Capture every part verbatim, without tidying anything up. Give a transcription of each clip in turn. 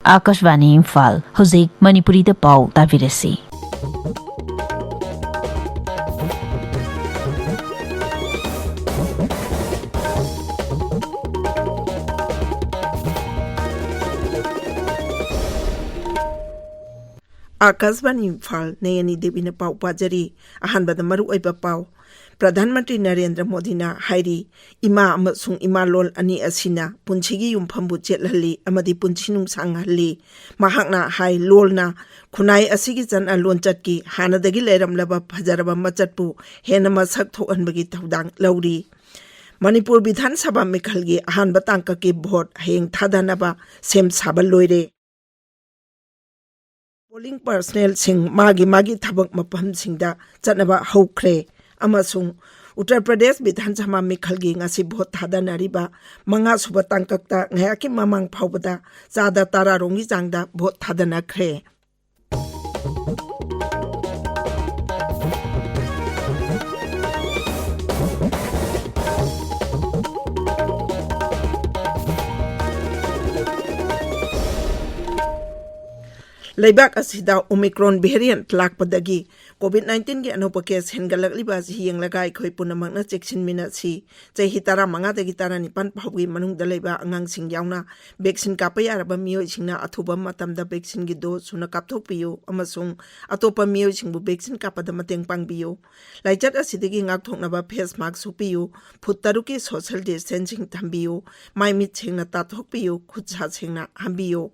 ꯑꯥꯀꯥꯁꯕꯥꯅꯤ ꯏꯝꯐꯥꯜ, ꯍꯧꯖꯤꯛ ꯃꯅꯤꯄꯨꯔꯤꯗ ꯄꯥꯎ ꯇꯥꯕꯤꯔꯁꯤ꯫ ꯑꯥꯀꯥꯁꯕꯥꯅꯤ ꯏꯝꯐꯥꯜ, ꯅꯌꯅꯤ ꯗꯦꯕꯤꯅ ꯄꯥꯎ ꯄꯥꯖꯔꯤ꯫ ꯑꯍꯥꯟꯕꯗ ꯃꯔꯨꯑꯣꯏꯕ ꯄꯥꯎ꯫ ꯄ꯭ꯔꯙꯥꯟ ꯃꯟꯇ꯭ꯔꯤ ꯅꯔꯦꯟꯗ꯭ꯔ ꯃꯣꯗꯤꯅ ꯍꯥꯏꯔꯤ, ꯏꯃꯥ ꯑꯃꯁꯨꯡ ꯏꯃꯥꯂꯣꯟ ꯑꯅꯤ ꯑꯁꯤꯅ ꯄꯨꯟꯁꯤꯒꯤ ꯌꯨꯝꯐꯝꯕꯨ ꯆꯦꯠꯍꯜꯂꯤ ꯑꯃꯗꯤ ꯄꯨꯟꯁꯤ ꯅꯨꯡꯁꯥꯡꯍꯜꯂꯤ꯫ ꯃꯍꯥꯛꯅ ꯍꯥꯏ, ꯂꯣꯜꯅ ꯈꯨꯟꯅꯥꯏ ꯑꯁꯤꯒꯤ ꯆꯠꯅ ꯂꯣꯟꯆꯠꯀꯤ ꯍꯥꯟꯅꯗꯒꯤ ꯂꯩꯔꯝꯂꯕ ꯐꯖꯔꯕ ꯃꯆꯠꯄꯨ ꯍꯦꯟꯅ ꯃꯁꯛ ꯊꯣꯛꯍꯟꯕꯒꯤ ꯊꯧꯗꯥꯡ ꯂꯧꯔꯤ꯫ ꯃꯅꯤꯄꯨꯔ ꯕꯤꯙꯥꯟ ꯁꯚꯥ ꯃꯤꯈꯜꯒꯤ ꯑꯍꯥꯟꯕ ꯇꯥꯡꯀꯛꯀꯤ ꯚꯣꯠ ꯍꯌꯦꯡ ꯊꯥꯗꯅꯕ ꯁꯦꯝ ꯁꯥꯕ ꯂꯣꯏꯔꯦ꯫ ꯄꯣꯂꯤꯡ ꯄꯔꯁꯅꯦꯜꯁꯤꯡ ꯃꯥꯒꯤ ꯃꯥꯒꯤ ꯊꯕꯛ ꯃꯐꯝꯁꯤꯡꯗ ꯆꯠꯅꯕ ꯍꯧꯈ꯭ꯔꯦ ꯑꯃꯁꯨꯡ ꯎꯠꯇꯔ ꯄ꯭ꯔꯗꯦꯁ ꯕꯤꯙꯥꯟ ꯁꯚꯥ ꯃꯤꯈꯜꯒꯤ ꯉꯁꯤ ꯚꯣꯠ ꯊꯥꯗꯅꯔꯤꯕ ꯃꯉꯥ ꯁꯨꯕ ꯇꯥꯡꯀꯛꯇ ꯉꯥꯏꯍꯥꯛꯀꯤ ꯃꯃꯥꯡ ꯐꯥꯎꯕꯗ ꯆꯥꯗ ꯇꯔꯥ ꯔꯣꯝꯒꯤ ꯆꯥꯡꯗ ꯚꯣꯠ ꯊꯥꯗꯅꯈ꯭ꯔꯦ꯫ ꯂꯩꯕꯥꯛ ꯑꯁꯤꯗ Omicron variant ꯂꯥꯛꯄꯗꯒꯤ COVID nineteenꯒꯤ ꯑꯅꯧꯕ case ꯍꯦꯟꯒꯠꯂꯛꯂꯤꯕ ꯑꯁꯤ ꯌꯦꯡꯂꯒ ꯑꯩꯈꯣꯏ ꯄꯨꯝꯅꯃꯛꯅ ꯆꯦꯛꯁꯤꯟꯃꯤꯟꯅꯁꯤ꯫ ꯆꯍꯤ ꯇꯔꯥꯃꯉꯥꯗꯒꯤ ꯇꯔꯥꯅꯤꯄꯥꯟ ꯐꯥꯎꯕꯒꯤ ꯃꯅꯨꯡꯗ ꯂꯩꯕ ꯑꯉꯥꯡꯁꯤꯡ ꯌꯥꯎꯅ vaccine ꯀꯥꯞꯄ ꯌꯥꯔꯕ ꯃꯤꯑꯣꯏꯁꯤꯡꯅ ꯑꯊꯨꯕ ꯃꯇꯝꯗ vaccineꯒꯤ dose ꯁꯨꯅ ꯀꯥꯞꯊꯣꯛꯄꯤꯌꯨ ꯑꯃꯁꯨꯡ ꯑꯇꯣꯞꯄ ꯃꯤꯑꯣꯏꯁꯤꯡꯕꯨ vaccine ꯀꯥꯞꯄꯗ ꯃꯇꯦꯡ ꯄꯥꯡꯕꯤꯌꯨ꯫ ꯂꯥꯏꯆꯠ ꯑꯁꯤꯗꯒꯤ ꯉꯥꯛꯊꯣꯛꯅꯕ face mask ꯎꯞꯄꯤꯌꯨ, ꯐꯨꯠ ꯇꯔꯨꯛꯀꯤ social distancing ꯊꯝꯕꯤꯌꯨ, ꯃꯥꯏ ꯃꯤꯠ ꯁꯦꯡꯅ ꯇꯥꯊꯣꯛꯄꯤꯌꯨ, ꯈꯨꯠ ꯁꯥ ꯁꯦꯡꯅ ꯍꯥꯝꯕꯤꯌꯨ꯫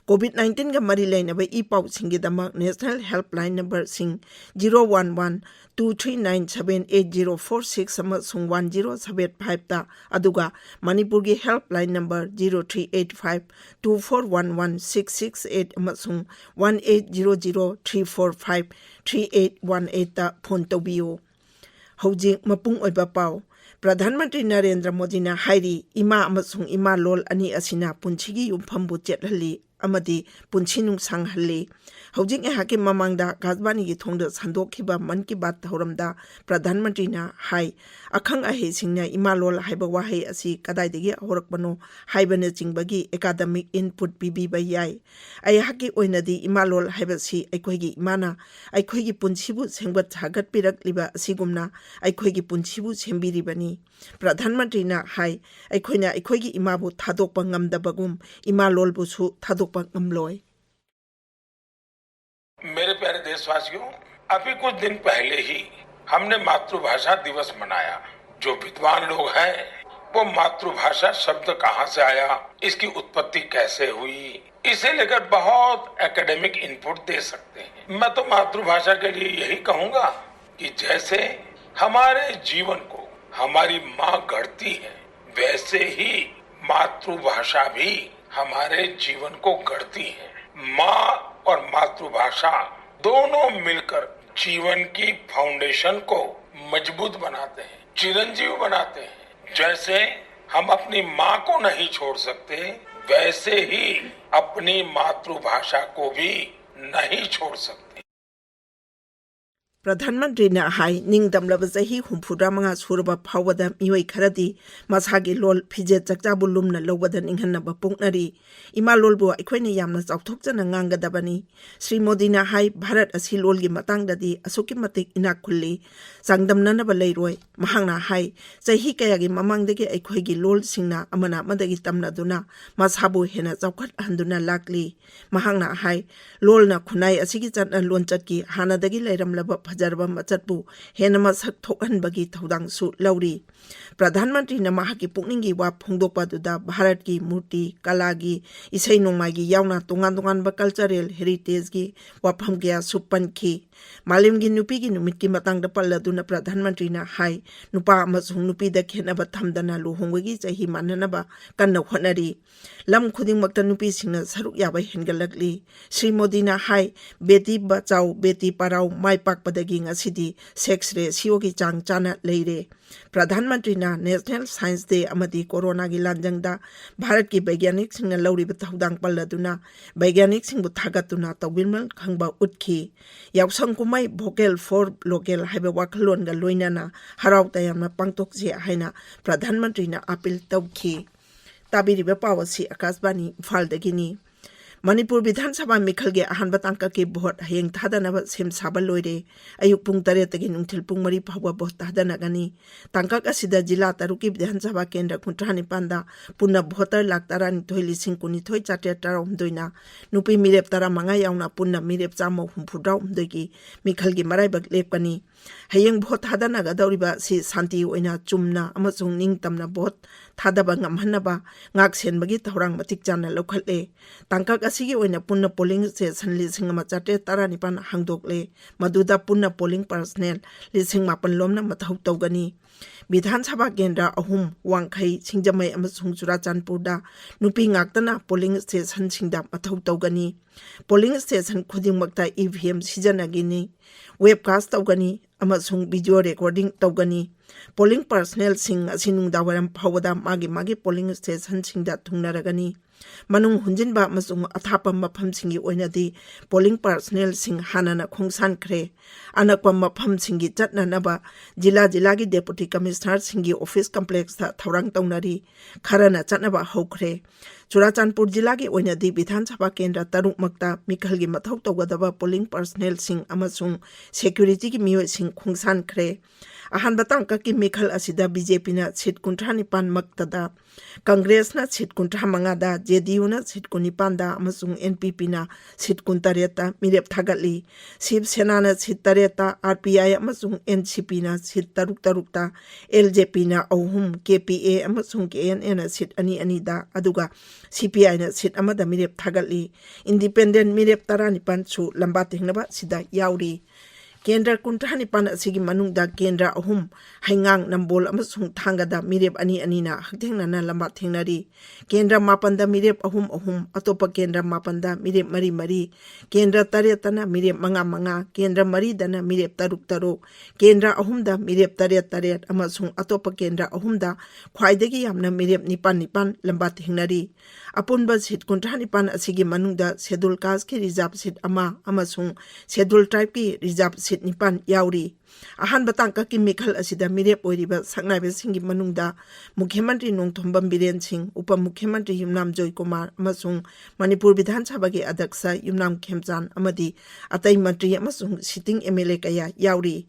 COVID nineteenꯒ ꯃꯔꯤ ꯂꯩꯅꯕ E ꯄꯥꯎꯁꯤꯡꯒꯤꯗꯃꯛ national helpline numberꯁꯤꯡ zero one one two three nine seven eight zero four six ꯑꯃꯁꯨꯡ one zero seven fiveꯇ, ꯑꯗꯨꯒ ꯃꯅꯤꯄꯨꯔꯒꯤ helpline number zero three eight five two four one one six six eight ꯑꯃꯁꯨꯡ one eight zero zero three four five three eight one eightꯇ phone ꯇꯧꯕꯤꯌꯨ꯫ ꯍꯧꯖꯤꯛ ꯃꯄꯨꯡ ꯑꯣꯏꯕ ꯄꯥꯎ꯫ ꯄ꯭ꯔꯙꯥꯟ ꯃꯟꯇ꯭ꯔꯤ ꯅꯔꯦꯟꯗ꯭ꯔ ꯃꯣꯗꯤꯅ ꯍꯥꯏꯔꯤ, ꯏꯃꯥ ꯑꯃꯁꯨꯡ ꯏꯃꯥ ꯂꯣꯜ ꯑꯅꯤ ꯑꯁꯤꯅ ꯄꯨꯟꯁꯤꯒꯤ ꯌꯨꯝꯐꯝꯕꯨ ꯆꯦꯠꯍꯜꯂꯤ꯫ ꯑꯃꯗꯤ ꯄꯨꯟꯁꯤ ꯅꯨꯡꯁꯥꯡꯍꯜꯂꯤ꯫ ꯍꯧꯖꯤꯛ ꯉꯥꯏꯍꯥꯛꯀꯤ ꯃꯃꯥꯡꯗ ꯑꯀꯥꯁꯕꯥꯅꯤꯒꯤ ꯊꯣꯡꯗ ꯁꯟꯗꯣꯛꯈꯤꯕ ꯃꯟ ꯀꯤ ꯕꯥꯠ ꯊꯧꯔꯝꯗ ꯄ꯭ꯔꯙꯥꯟ ꯃꯟꯇ꯭ꯔꯤꯅ ꯍꯥꯏ, ꯑꯈꯪ ꯑꯍꯩꯁꯤꯡꯅ ꯏꯃꯥ ꯂꯣꯜ ꯍꯥꯏꯕ ꯋꯥꯍꯩ ꯑꯁꯤ ꯀꯗꯥꯏꯗꯒꯤ ꯍꯧꯔꯛꯄꯅꯣ ꯍꯥꯏꯕꯅꯆꯤꯡꯕꯒꯤ academic input ꯄꯤꯕꯤꯕ ꯌꯥꯏ꯫ ꯑꯩꯍꯥꯛꯀꯤ ꯑꯣꯏꯅꯗꯤ ꯏꯃꯥ ꯂꯣꯜ ꯍꯥꯏꯕꯁꯤ ꯑꯩꯈꯣꯏꯒꯤ ꯏꯃꯥꯅ ꯑꯩꯈꯣꯏꯒꯤ ꯄꯨꯟꯁꯤꯕꯨ ꯁꯦꯝꯒꯠ ꯁꯥꯒꯠꯄꯤꯔꯛꯂꯤꯕ ꯑꯁꯤꯒꯨꯝꯅ ꯑꯩꯈꯣꯏꯒꯤ ꯄꯨꯟꯁꯤꯕꯨ ꯁꯦꯝꯕꯤꯔꯤꯕꯅꯤ꯫ ꯄ꯭ꯔꯙꯥꯟ ꯃꯟꯇ꯭ꯔꯤꯅ ꯍꯥꯏ, ꯑꯩꯈꯣꯏꯅ ꯑꯩꯈꯣꯏꯒꯤ ꯏꯃꯥꯕꯨ ꯊꯥꯗꯣꯛꯄ ꯉꯝꯗꯕꯒꯨꯝ ꯏꯃꯥ ꯂꯣꯜꯕꯨꯁꯨ ꯊꯥꯗꯣꯛꯄ ꯉꯝꯂꯣꯏ꯫ मेरे प्यारे देशवासियों, अभी कुछ दिन पहले ही हमने मातृभाषा दिवस मनाया। जो विद्वान लोग हैं, वो मातृभाषा शब्द कहाँ से आया, इसकी उत्पत्ति कैसे हुई, इसे लेकर बहुत एकेडमिक इनपुट दे सकते हैं। मैं तो मातृभाषा के लिए यही कहूंगा कि जैसे हमारे जीवन को हमारी माँ गढ़ती है, वैसे ही मातृभाषा भी हमारे जीवन को गढ़ती है। माँ और मातृभाषा दोनों मिलकर जीवन की फाउंडेशन को मजबूत बनाते हैं, चिरंजीव बनाते हैं। जैसे हम अपनी माँ को नहीं छोड़ सकते, वैसे ही अपनी मातृभाषा को भी नहीं छोड़ सकते। ꯄ꯭ꯔꯙꯥꯟ ꯃꯟꯇ꯭ꯔꯤꯅ ꯍꯥꯏ, ꯅꯤꯡꯇꯝꯂꯕ ꯆꯍꯤ ꯍꯨꯝꯐꯨꯇꯔꯥ ꯃꯉꯥ ꯁꯨꯔꯕ ꯐꯥꯎꯕꯗ ꯃꯤꯑꯣꯏ ꯈꯔꯗꯤ ꯃꯁꯥꯒꯤ ꯂꯣꯜ, ꯐꯤꯖꯦꯠ ꯆꯥꯛꯆꯥꯕꯨ ꯂꯨꯝꯅ ꯂꯧꯕꯗ ꯅꯤꯡꯍꯟꯅꯕ ꯄꯣꯛꯅꯔꯤ꯫ ꯏꯃꯥ ꯂꯣꯜꯕꯨ ꯑꯩꯈꯣꯏꯅ ꯌꯥꯝꯅ ꯆꯥꯎꯊꯣꯛꯆꯅ ꯉꯥꯡꯒꯗꯕꯅꯤ꯫ ꯁ꯭ꯔꯤ ꯃꯣꯗꯤꯅ ꯍꯥꯏ, ꯚꯥꯔꯠ ꯑꯁꯤ ꯂꯣꯜꯒꯤ ꯃꯇꯥꯡꯗꯗꯤ ꯑꯁꯨꯛꯀꯤ ꯃꯇꯤꯛ ꯏꯅꯥꯛ ꯈꯨꯜꯂꯤ, ꯆꯥꯡꯗꯝꯅꯅꯕ ꯂꯩꯔꯣꯏ꯫ ꯃꯍꯥꯛꯅ ꯍꯥꯏ, ꯆꯍꯤ ꯀꯌꯥꯒꯤ ꯃꯃꯥꯡꯗꯒꯤ ꯑꯩꯈꯣꯏꯒꯤ ꯂꯣꯜꯁꯤꯡꯅ ꯑꯃꯅ ꯑꯃꯗꯒꯤ ꯇꯝꯅꯗꯨꯅ ꯃꯁꯥꯕꯨ ꯍꯦꯟꯅ ꯆꯥꯎꯈꯠꯍꯟꯗꯨꯅ ꯂꯥꯛꯂꯤ꯫ ꯃꯍꯥꯛꯅ ꯍꯥꯏ, ꯂꯣꯜꯅ ꯈꯨꯟꯅꯥꯏ ꯑꯁꯤꯒꯤ ꯆꯠꯅ ꯂꯣꯟꯆꯠꯀꯤ ꯍꯥꯟꯅꯗꯒꯤ ꯂꯩꯔꯝꯂꯕ ꯐꯖꯔꯕ ꯃꯆꯠꯄꯨ ꯍꯦꯟꯅ ꯃꯁꯛ ꯊꯣꯛꯍꯟꯕꯒꯤ ꯊꯧꯗꯥꯡꯁꯨ ꯂꯧꯔꯤ꯫ ꯄ꯭ꯔꯙꯥꯟ ꯃꯟꯇ꯭ꯔꯤꯅ ꯃꯍꯥꯛꯀꯤ ꯄꯨꯛꯅꯤꯡꯒꯤ ꯋꯥ ꯐꯣꯡꯗꯣꯛꯄ ꯑꯗꯨꯗ ꯚꯥꯔꯠꯀꯤ ꯃꯨꯔꯇꯤ, ꯀꯂꯥꯒꯤ, ꯏꯁꯩ ꯅꯣꯡꯃꯥꯏꯒꯤ ꯌꯥꯎꯅ ꯇꯣꯉꯥꯟ ꯇꯣꯉꯥꯟꯕ ꯀꯜꯆꯔꯦꯜ ꯍꯦꯔꯤꯇꯦꯖꯒꯤ ꯋꯥꯐꯝ ꯀꯌꯥꯁꯨ ꯄꯟꯈꯤ꯫ ꯃꯥꯂꯦꯝꯒꯤ ꯅꯨꯄꯤꯒꯤ ꯅꯨꯃꯤꯠꯀꯤ ꯃꯇꯥꯡꯗ ꯄꯜꯂꯗꯨꯅ ꯄ꯭ꯔꯙꯥꯟ ꯃꯟꯇ꯭ꯔꯤꯅ ꯍꯥꯏ, ꯅꯨꯄꯥ ꯑꯃꯁꯨꯡ ꯅꯨꯄꯤꯗ ꯈꯦꯠꯅꯕ ꯊꯝꯗꯅ ꯂꯨꯍꯣꯡꯕꯒꯤ ꯆꯍꯤ ꯃꯥꯟꯅꯅꯕ ꯀꯟꯅ ꯍꯣꯠꯅꯔꯤ꯫ ꯂꯝ ꯈꯨꯗꯤꯡꯃꯛꯇ ꯅꯨꯄꯤꯁꯤꯡꯅ ꯁꯔꯨꯛ ꯌꯥꯕ ꯍꯦꯟꯒꯠꯂꯛꯂꯤ꯫ ꯁ꯭ꯔꯤ ꯃꯣꯗꯤꯅ ꯍꯥꯏ, ꯕꯦꯇꯤ ꯕꯆꯥꯎ, ꯕꯦꯇꯤ ꯄꯔꯥꯎ ꯃꯥꯏ ꯄꯥꯛꯄꯗꯒꯤ ꯉꯁꯤꯗꯤ sex ratioꯒꯤ ꯆꯥꯡ ꯆꯥꯅ ꯂꯩꯔꯦ꯫ ꯄ꯭ꯔꯙꯥꯟ ꯃꯟꯇ꯭ꯔꯤꯅ National Science Day ꯑꯃꯗꯤ ꯀꯣꯔꯣꯅꯥꯒꯤ ꯂꯥꯟꯖꯪꯗ ꯚꯥꯔꯠꯀꯤ ꯕꯩꯒ꯭ꯌꯥꯅꯤꯛꯁꯤꯡꯅ ꯂꯧꯔꯤꯕ ꯊꯧꯗꯥꯡ ꯄꯜꯂꯗꯨꯅ ꯕꯩꯒ꯭ꯌꯥꯅꯤꯛꯁꯤꯡꯕꯨ ꯊꯥꯒꯠꯇꯨꯅ ꯇꯧꯕꯤꯃꯜ ꯈꯪꯕ ꯎꯠꯈꯤ꯫ ꯌꯥꯎꯁꯪ ꯀꯨꯝꯍꯩ Vocal for Local ꯍꯥꯏꯕ ꯋꯥꯈꯜꯂꯣꯟꯒ ꯂꯣꯏꯅꯅ ꯍꯔꯥꯎ ꯇꯌꯥꯝꯅ ꯄꯥꯡꯊꯣꯛꯁꯤ ꯍꯥꯏꯅ ꯄ꯭ꯔꯙꯥꯟ ꯃꯟꯇ꯭ꯔꯤꯅ ꯑꯥꯄꯤꯜ ꯇꯧꯈꯤ꯫ ꯇꯥꯕꯤꯔꯤꯕ ꯄꯥꯎ ꯑꯁꯤ ꯑꯀꯥꯁꯕꯥꯅꯤ ꯏꯝꯐꯥꯜꯗꯒꯤꯅꯤ꯫ ꯃꯅꯤꯄꯨꯔ ꯕꯤꯙꯥꯟ ꯁꯚꯥ ꯃꯤꯈꯜꯒꯤ ꯑꯍꯥꯟꯕ ꯇꯥꯡꯀꯛꯀꯤ ꯚꯣꯠ ꯍꯌꯦꯡ ꯊꯥꯗꯅꯕ ꯁꯦꯝ ꯁꯥꯕ ꯂꯣꯏꯔꯦ꯫ ꯑꯌꯨꯛ ꯄꯨꯡ ꯇꯔꯦꯠꯇꯒꯤ ꯅꯨꯡꯊꯤꯜ ꯄꯨꯡ ꯃꯔꯤ ꯐꯥꯎꯕ ꯚꯣꯠ ꯊꯥꯗꯅꯒꯅꯤ꯫ ꯇꯥꯡꯀꯛ ꯑꯁꯤꯗ ꯖꯤꯂꯥ ꯇꯔꯨꯛꯀꯤ ꯕꯤꯙꯥꯟ ꯁꯚꯥ ꯀꯦꯟꯗ꯭ꯔ ꯀꯨꯟꯊ꯭ꯔꯥ ꯅꯤꯄꯥꯟꯗ ꯄꯨꯟꯅ ꯚꯣꯇꯔ ꯂꯥꯈ ꯇꯔꯥꯅꯤꯊꯣꯏ ꯂꯤꯁꯤꯡ ꯀꯨꯟꯅꯤꯊꯣꯏ ꯆꯥꯇ꯭ꯔꯦꯠ ꯇꯔꯥꯍꯨꯝꯗꯣꯏꯅ, ꯅꯨꯄꯤ ꯃꯤꯔꯦꯞ ꯇꯔꯥꯃꯉꯥ ꯌꯥꯎꯅ ꯄꯨꯟꯅ ꯃꯤꯔꯦꯞ ꯆꯥꯝꯃ ꯍꯨꯝꯐꯨꯇꯔꯥꯍꯨꯝꯗꯣꯏꯒꯤ ꯃꯤꯈꯜꯒꯤ ꯃꯔꯥꯏꯕꯛ ꯂꯦꯞꯀꯅꯤ꯫ ꯍꯌꯦꯡ ꯚꯣꯠ ꯊꯥꯗꯅꯒꯗꯧꯔꯤꯕ ꯑꯁꯤ ꯁꯥꯟꯇꯤ ꯑꯣꯏꯅ ꯆꯨꯝꯅ ꯑꯃꯁꯨꯡ ꯅꯤꯡꯇꯝꯅ ꯚꯣꯠ ꯊꯥꯗꯕ ꯉꯝꯍꯟꯅꯕ ꯉꯥꯛ ꯁꯦꯟꯕꯒꯤ ꯊꯧꯔꯥꯡ ꯃꯇꯤꯛ ꯆꯥꯅ ꯂꯧꯈꯠꯂꯦ꯫ ꯇꯥꯡꯀꯛ ꯑꯁꯤꯒꯤ ꯑꯣꯏꯅ ꯄꯨꯟꯅ polling station ꯂꯤꯁꯤꯡ ꯑꯃ ꯆꯥꯇ꯭ꯔꯦꯠ ꯇꯔꯥꯅꯤꯄꯥꯟ ꯍꯥꯡꯗꯣꯛꯂꯦ꯫ ꯃꯗꯨꯗ ꯄꯨꯟꯅ polling personnel ꯂꯤꯁꯤꯡ ꯃꯥꯄꯟ ꯂꯣꯝꯅ ꯃꯊꯧ ꯇꯧꯒꯅꯤ꯫ ꯕꯤꯙꯥꯟ ꯁꯚꯥ ꯀꯦꯟꯗ꯭ꯔ ꯑꯍꯨꯝ, ꯋꯥꯡꯈꯩ, ꯁꯤꯡꯖꯃꯩ ꯑꯃꯁꯨꯡ ꯆꯨꯔꯥꯆꯥꯟꯄꯨꯔꯗ ꯅꯨꯄꯤ ꯉꯥꯛꯇꯅ polling stationꯁꯤꯡꯗ ꯃꯊꯧ ꯇꯧꯒꯅꯤ꯫ Polling station ꯈꯨꯗꯤꯡꯃꯛꯇ E V M ꯁꯤꯖꯤꯟꯅꯒꯅꯤ, webcast ꯇꯧꯒꯅꯤ ꯑꯃꯁꯨꯡ video recording ꯇꯧꯒꯅꯤ꯫ Polling personnelꯁꯤꯡ ꯑꯁꯤ ꯅꯨꯡꯗꯥꯡꯋꯥꯏꯔꯝ ꯐꯥꯎꯕꯗ ꯃꯥꯒꯤ ꯃꯥꯒꯤ polling stationꯁꯤꯡꯗ ꯊꯨꯡꯅꯔꯒꯅꯤ꯫ ꯃꯅꯨꯡ ꯍꯨꯟꯖꯤꯟꯕ ꯑꯃꯁꯨꯡ ꯑꯊꯥꯞꯄ ꯃꯐꯝꯁꯤꯡꯒꯤ ꯑꯣꯏꯅꯗꯤ polling personnelꯁꯤꯡ ꯍꯥꯟꯅꯅ ꯈꯣꯡꯁꯥꯟꯈ꯭ꯔꯦ꯫ ꯑꯅꯛꯄ ꯃꯐꯝꯁꯤꯡꯒꯤ ꯆꯠꯅꯅꯕ ꯖꯤꯂꯥ ꯖꯤꯂꯥꯒꯤ deputy commissionerꯁꯤꯡꯒꯤ office complexꯇ ꯊꯧꯔꯥꯡ ꯇꯧꯅꯔꯤ꯫ ꯈꯔꯅ ꯆꯠꯅꯕ ꯍꯧꯈ꯭ꯔꯦ꯫ ꯆꯨꯔꯥꯆꯥꯟꯄꯨꯔ ꯖꯤꯂꯥꯒꯤ ꯑꯣꯏꯅꯗꯤ ꯕꯤꯙꯥꯟ ꯁꯚꯥ ꯀꯦꯟꯗ꯭ꯔ ꯇꯔꯨꯛꯃꯛꯇ ꯃꯤꯈꯜꯒꯤ ꯃꯊꯧ ꯇꯧꯒꯗꯕ polling personnelꯁꯤꯡ ꯑꯃꯁꯨꯡ securityꯒꯤ ꯃꯤꯑꯣꯏꯁꯤꯡ ꯈꯣꯡꯁꯥꯟꯈ꯭ꯔꯦ꯫ ꯑꯍꯥꯟꯕ ꯇꯥꯡꯀꯛꯀꯤ ꯃꯤꯈꯜ ꯑꯁꯤꯗ BJPꯅ seat ꯀꯨꯟꯊ꯭ꯔꯥ ꯅꯤꯄꯥꯟ ꯃꯛꯇꯗ, ꯀꯪꯒ꯭ꯔꯦꯁꯅ seat ꯀꯨꯟꯊ꯭ꯔꯥ ꯃꯉꯥꯗ, JDUꯅ seat ꯀꯨꯟꯅꯤꯄꯥꯟꯗ ꯑꯃꯁꯨꯡ NPPꯅ seat ꯀꯨꯟꯇꯔꯦꯠꯇ ꯃꯤꯔꯦꯞ ꯊꯥꯒꯠꯂꯤ꯫ ꯁꯤꯕ ꯁꯦꯅꯥꯅ seat ꯇꯔꯦꯠꯇ, RPI ꯑꯃꯁꯨꯡ NCPꯅ seat ꯇꯔꯨꯛ ꯇꯔꯨꯛꯇ, LJPꯅ ꯑꯍꯨꯝ, KPA ꯑꯃꯁꯨꯡ KNAꯅ seat ꯑꯅꯤ ꯑꯅꯤꯗ, ꯑꯗꯨꯒ CPIꯅ seat ꯑꯃꯗ ꯃꯤꯔꯦꯞ ꯊꯥꯒꯠꯂꯤ꯫ Independent ꯃꯤꯔꯦꯞ ꯇꯔꯥꯅꯤꯄꯥꯟꯁꯨ ꯂꯝꯕꯥ ꯊꯦꯡꯅꯕ ꯑꯁꯤꯗ ꯌꯥꯎꯔꯤ꯫ ꯀꯦꯟꯗ꯭ꯔ ꯀꯨꯟꯊ꯭ꯔꯥ ꯅꯤꯄꯥꯟ ꯑꯁꯤꯒꯤ ꯃꯅꯨꯡꯗ ꯀꯦꯟꯗ꯭ꯔ ꯑꯍꯨꯝ, ꯍꯩꯉꯥꯡ, ꯅꯝꯕꯣꯜ ꯑꯃꯁꯨꯡ ꯊꯥꯡꯒꯗ ꯃꯤꯔꯦꯞ ꯑꯅꯤ ꯑꯅꯤꯅ ꯍꯛꯊꯦꯡꯅꯅ ꯂꯝꯕꯥ ꯊꯦꯡꯅꯔꯤ꯫ ꯀꯦꯟꯗ꯭ꯔ ꯃꯥꯄꯟꯗ ꯃꯤꯔꯦꯞ ꯑꯍꯨꯝ ꯑꯍꯨꯝ, ꯑꯇꯣꯞꯄ ꯀꯦꯟꯗ꯭ꯔ ꯃꯥꯄꯟꯗ ꯃꯤꯔꯦꯞ ꯃꯔꯤ ꯃꯔꯤ, ꯀꯦꯟꯗ꯭ꯔ ꯇꯔꯦꯠꯇꯅ ꯃꯤꯔꯦꯞ ꯃꯉꯥ ꯃꯉꯥ, ꯀꯦꯟꯗ꯭ꯔ ꯃꯔꯤꯗꯅ ꯃꯤꯔꯦꯞ ꯇꯔꯨꯛ ꯇꯔꯨꯛ, ꯀꯦꯟꯗ꯭ꯔ ꯑꯍꯨꯝꯗ ꯃꯤꯔꯦꯞ ꯇꯔꯦꯠ ꯇꯔꯦꯠ ꯑꯃꯁꯨꯡ ꯑꯇꯣꯞꯄ ꯀꯦꯟꯗ꯭ꯔ ꯑꯍꯨꯝꯗ ꯈ꯭ꯋꯥꯏꯗꯒꯤ ꯌꯥꯝꯅ ꯃꯤꯔꯦꯞ ꯅꯤꯄꯥꯟ ꯅꯤꯄꯥꯟ ꯂꯝꯕꯥ ꯊꯦꯡꯅꯔꯤ꯫ ꯑꯄꯨꯟꯕ ꯁꯤꯠ ꯀꯨꯟꯊ꯭ꯔꯥ ꯅꯤꯄꯥꯟ ꯑꯁꯤꯒꯤ ꯃꯅꯨꯡꯗ ꯁꯦꯗꯨꯜ ꯀꯥꯁꯀꯤ ꯔꯤꯖꯥꯔꯚ ꯁꯤꯠ ꯑꯃ ꯑꯃꯁꯨꯡ ꯁꯦꯗꯨꯜ ꯇ꯭ꯔꯥꯏꯕꯀꯤ ꯔꯤꯖꯥꯔꯚ ꯁꯤꯠ ꯅꯤꯄꯥꯟ ꯌꯥꯎꯔꯤ꯫ ꯑꯍꯥꯟꯕ ꯇꯥꯡꯀꯛꯀꯤ ꯃꯤꯈꯜ ꯑꯁꯤꯗ ꯃꯤꯔꯦꯞ ꯑꯣꯏꯔꯤꯕ ꯁꯛꯅꯥꯏꯕꯁꯤꯡꯒꯤ ꯃꯅꯨꯡꯗ ꯃꯨꯈ꯭ꯌ ꯃꯟꯇ꯭ꯔꯤ ꯅꯣꯡꯊꯣꯝꯕꯝ ꯕꯤꯔꯦꯟ ꯁꯤꯡ, ꯎꯄ ꯃꯨꯈ꯭ꯌ ꯃꯟꯇ꯭ꯔꯤ ꯌꯨꯝꯅꯥꯝ ꯖꯣꯏꯀꯨꯃꯥꯔ ꯑꯃꯁꯨꯡ ꯃꯅꯤꯄꯨꯔ ꯕꯤꯙꯥꯟ ꯁꯚꯥꯒꯤ ꯑꯗ꯭ꯌꯛꯁ ꯌꯨꯝꯅꯥꯝ ꯈꯦꯝꯆꯥꯟ ꯑꯃꯗꯤ ꯑꯇꯩ ꯃꯟꯇ꯭ꯔꯤ ꯑꯃꯁꯨꯡ ꯁꯤꯇꯤꯡ ꯑꯦꯝ ꯑꯦꯜ ꯑꯦ ꯀꯌꯥ ꯌꯥꯎꯔꯤ꯫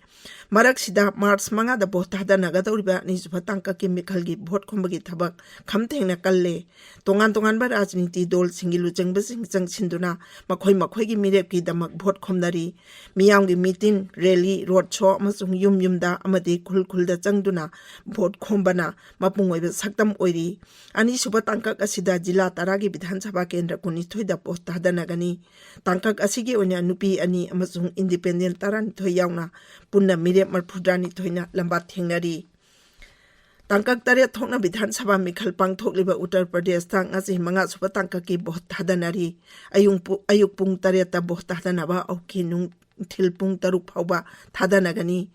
ꯃꯔꯛꯁꯤꯗ ꯃꯥꯔꯆ ꯃꯉꯥꯗ ꯚꯣꯠ ꯊꯥꯗꯅꯒꯗꯧꯔꯤꯕ ꯑꯅꯤꯁꯨꯕ ꯇꯥꯡꯀꯛꯀꯤ ꯃꯤꯈꯜꯒꯤ ꯚꯣꯠ ꯈꯣꯝꯕꯒꯤ ꯊꯕꯛ ꯈꯝꯊꯦꯡꯅ ꯀꯜꯂꯦ꯫ ꯇꯣꯉꯥꯟ ꯇꯣꯉꯥꯟꯕ ꯔꯥꯖꯅꯤꯇꯤ ꯗꯣꯜꯁꯤꯡꯒꯤ ꯂꯨꯆꯤꯡꯕꯁꯤꯡ ꯆꯪꯁꯤꯟꯗꯨꯅ ꯃꯈꯣꯏ ꯃꯈꯣꯏꯒꯤ ꯃꯤꯔꯦꯞꯀꯤꯗꯃꯛ ꯚꯣꯠ ꯈꯣꯝꯅꯔꯤ꯫ ꯃꯤꯌꯥꯝꯒꯤ ꯃꯤꯇꯤꯟ, ꯔꯦꯂꯤ, ꯔꯣꯗ ꯁꯣ ꯑꯃꯁꯨꯡ ꯌꯨꯝ ꯌꯨꯝꯗ ꯑꯃꯗꯤ ꯈꯨꯜ ꯈꯨꯜꯗ ꯆꯪꯗꯨꯅ ꯚꯣꯠ ꯈꯣꯝꯕꯅ ꯃꯄꯨꯡ ꯑꯣꯏꯕ ꯁꯛꯇꯝ ꯑꯣꯏꯔꯤ꯫ ꯑꯅꯤꯁꯨꯕ ꯇꯥꯡꯀꯛ ꯑꯁꯤꯗ ꯖꯤꯂꯥ ꯇꯔꯥꯒꯤ ꯕꯤꯙꯥꯟ ꯁꯚꯥ ꯀꯦꯟꯗ꯭ꯔ ꯀꯨꯟꯅꯤꯊꯣꯏꯗ ꯚꯣꯠ ꯊꯥꯗꯅꯒꯅꯤ꯫ ꯇꯥꯡꯀꯛ ꯑꯁꯤꯒꯤ ꯑꯣꯏꯅ ꯅꯨꯄꯤ ꯑꯅꯤ ꯑꯃꯁꯨꯡ ꯏꯟꯗꯤꯄꯦꯟꯗꯦꯟ ꯇꯔꯥꯅꯤꯊꯣꯏ ꯌꯥꯎꯅ ꯄꯨꯟꯅ ꯃꯤꯔꯦꯞ ꯃꯔꯤꯐꯨꯇꯔꯥꯅꯤꯊꯣꯏꯅ ꯂꯝꯕꯥ ꯊꯦꯡꯅꯔꯤ꯫ ꯇꯥꯡꯀꯛ ꯇꯔꯦꯠ ꯊꯣꯛꯅ ꯕꯤꯙꯥꯟ ꯁꯚꯥ ꯃꯤꯈꯜ ꯄꯥꯡꯊꯣꯛꯂꯤꯕ ꯎꯠꯇꯔ ꯄ꯭ꯔꯗꯦꯁꯇ ꯉꯁꯤ ꯃꯉꯥꯁꯨꯕ ꯇꯥꯡꯀꯛꯀꯤ ꯚꯣꯠ ꯊꯥꯗꯅꯔꯤ꯫ ꯑꯌꯨꯛ ꯄꯨ-, ꯑꯌꯨꯛ ꯄꯨꯡ ꯇꯔꯦꯠꯇ ꯚꯣꯠ ꯊꯥꯗꯅꯕ ꯍꯧꯈꯤ꯫ ꯅꯨꯡꯊꯤꯜ ꯄꯨꯡ ꯇꯔꯨꯛ ꯐꯥꯎꯕ ꯊꯥꯗꯅꯒꯅꯤ꯫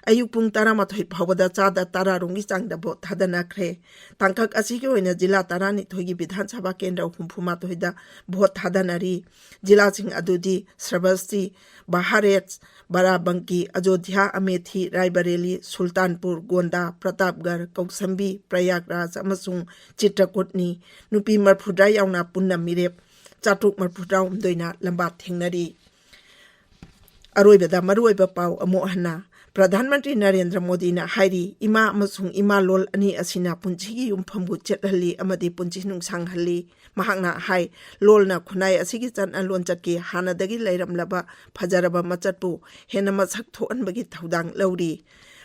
ꯑꯌꯨꯛ ꯄꯨꯡ ꯇꯔꯥꯃꯥꯊꯣꯏ ꯐꯥꯎꯕꯗ ꯆꯥꯗ ꯇꯔꯥ ꯔꯣꯝꯒꯤ ꯆꯥꯡꯗ ꯚꯣꯠ ꯊꯥꯗꯅꯈ꯭ꯔꯦ꯫ ꯇꯥꯡꯀꯛ ꯑꯁꯤꯒꯤ ꯑꯣꯏꯅ ꯖꯤꯂꯥ ꯇꯔꯥꯅꯤꯊꯣꯏꯒꯤ ꯕꯤꯙꯥꯟ ꯁꯚꯥ ꯀꯦꯟꯗ꯭ꯔ ꯍꯨꯝꯐꯨꯃꯥꯊꯣꯏꯗ ꯚꯣꯠ ꯊꯥꯗꯅꯔꯤ꯫ ꯖꯤꯂꯥꯁꯤꯡ ꯑꯗꯨꯗꯤ ꯁ꯭ꯔꯕꯁꯇꯤ, ꯕꯍꯥꯔꯦꯠ, ꯕꯥꯔꯥꯕꯪꯀꯤ, ꯑꯖꯣꯙ꯭ꯌꯥ, ꯑꯃꯦꯊꯤ, ꯔꯥꯏꯕꯔꯦꯂꯤ, ꯁꯨꯜꯇꯥꯟꯄꯨꯔ, ꯒꯣꯟꯗꯥ, ꯄ꯭ꯔꯇꯥꯞꯒꯔ, ꯀꯧꯁꯝꯕꯤ, ꯄ꯭ꯔꯌꯥꯒꯔꯥꯖ ꯑꯃꯁꯨꯡ ꯆꯤꯇ꯭ꯔꯀꯨꯠꯅꯤ꯫ ꯅꯨꯄꯤ ꯃꯔꯤꯐꯨꯇꯔꯥ ꯌꯥꯎꯅ ꯄꯨꯟꯅ ꯃꯤꯔꯦꯞ ꯆꯥꯇ꯭ꯔꯨꯛ ꯃꯔꯤꯐꯨꯇꯔꯥꯍꯨꯝꯗꯣꯏꯅ ꯂꯝꯕꯥ ꯊꯦꯡꯅꯔꯤ꯫ ꯑꯔꯣꯏꯕꯗ ꯃꯔꯨꯑꯣꯏꯕ ꯄꯥꯎ ꯑꯃꯨꯛ ꯍꯟꯅ꯫ ꯄ꯭ꯔꯙꯥꯟ ꯃꯟꯇ꯭ꯔꯤ ꯅꯔꯦꯟꯗ꯭ꯔ ꯃꯣꯗꯤꯅ ꯍꯥꯏꯔꯤ, ꯏꯃꯥ ꯑꯃꯁꯨꯡ ꯏꯃꯥ ꯂꯣꯜ ꯑꯅꯤ ꯑꯁꯤꯅ ꯄꯨꯟꯁꯤꯒꯤ ꯌꯨꯝꯐꯝꯕꯨ ꯆꯦꯠꯍꯜꯂꯤ ꯑꯃꯗꯤ ꯄꯨꯟꯁꯤ ꯅꯨꯡꯁꯥꯡꯍꯜꯂꯤ꯫ ꯃꯍꯥꯛꯅ ꯍꯥꯏ, ꯂꯣꯜꯅ ꯈꯨꯟꯅꯥꯏ ꯑꯁꯤꯒꯤ ꯆꯠꯅ ꯂꯣꯟꯆꯠꯀꯤ ꯍꯥꯟꯅꯗꯒꯤ ꯂꯩꯔꯝꯂꯕ ꯐꯖꯔꯕ ꯃꯆꯠꯄꯨ ꯍꯦꯟꯅ ꯃꯁꯛ ꯊꯣꯛꯍꯟꯕꯒꯤ ꯊꯧꯗꯥꯡ ꯂꯧꯔꯤ꯫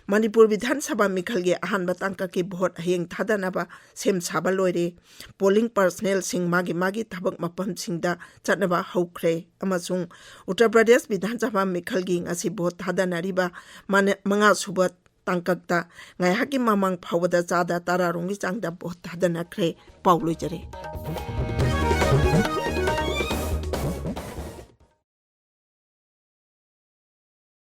ꯃꯅꯤꯄꯨꯔ ꯕꯤꯙꯥꯟ ꯁꯚꯥ ꯃꯤꯈꯜꯒꯤ ꯑꯍꯥꯟꯕ ꯇꯥꯡꯀꯛꯀꯤ ꯚꯣꯠ ꯍꯌꯦꯡ ꯊꯥꯗꯅꯕ ꯁꯦꯝ ꯁꯥꯕ ꯂꯣꯏꯔꯦ꯫ ꯄꯣꯂꯤꯡ ꯄꯥꯔꯁꯅꯦꯜꯁꯤꯡ ꯃꯥꯒꯤ ꯃꯥꯒꯤ ꯊꯕꯛ ꯃꯐꯝꯁꯤꯡꯗ ꯆꯠꯅꯕ ꯍꯧꯈ꯭ꯔꯦ ꯑꯃꯁꯨꯡ ꯎꯠꯇꯔ ꯄ꯭ꯔꯗꯦꯁ ꯕꯤꯙꯥꯟ ꯁꯚꯥ ꯃꯤꯈꯜꯒꯤ ꯉꯁꯤ ꯚꯣꯠ ꯊꯥꯗꯅꯔꯤꯕ ꯃꯅ-, ꯃꯉꯥ ꯁꯨꯕ ꯇꯥꯡꯀꯛꯇ ꯉꯥꯏꯍꯥꯛꯀꯤ ꯃꯃꯥꯡ ꯐꯥꯎꯕꯗ ꯆꯥꯗ ꯇꯔꯥ ꯔꯣꯝꯒꯤ ꯆꯥꯡꯗ ꯚꯣꯠ ꯊꯥꯗꯅꯈ꯭ꯔꯦ꯫ ꯄꯥꯎ ꯂꯣꯏꯖꯔꯦ꯫